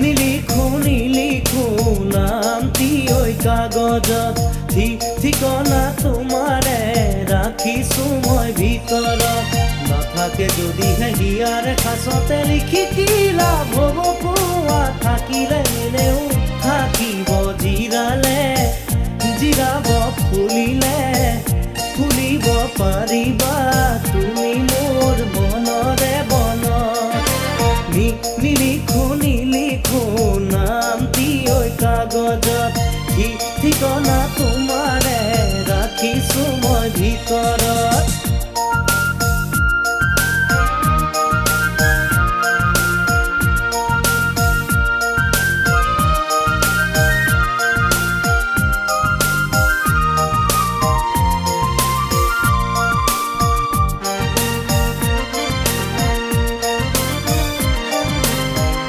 নিলিখো নিলিখো নামটি ঐ কাগজত, ঠিকনা তোমাৰে ৰাখিছো মই ভিতৰত। নাথাকে যদিহে হিয়াৰে সাঁচতে, লিখি কি লাভ হ'ব কোৱা? থাকিলে এনেও থাকিব, জিৰালে জিৰাব, ফুলিলে ফুলিব পাৰিবা তুমি মোৰ মনৰে বনত। নিলিখো নিলিখো নামটি ঐ কাগজত, ঠিকনা তোমাৰে ৰাখিছো মই ভিতৰত।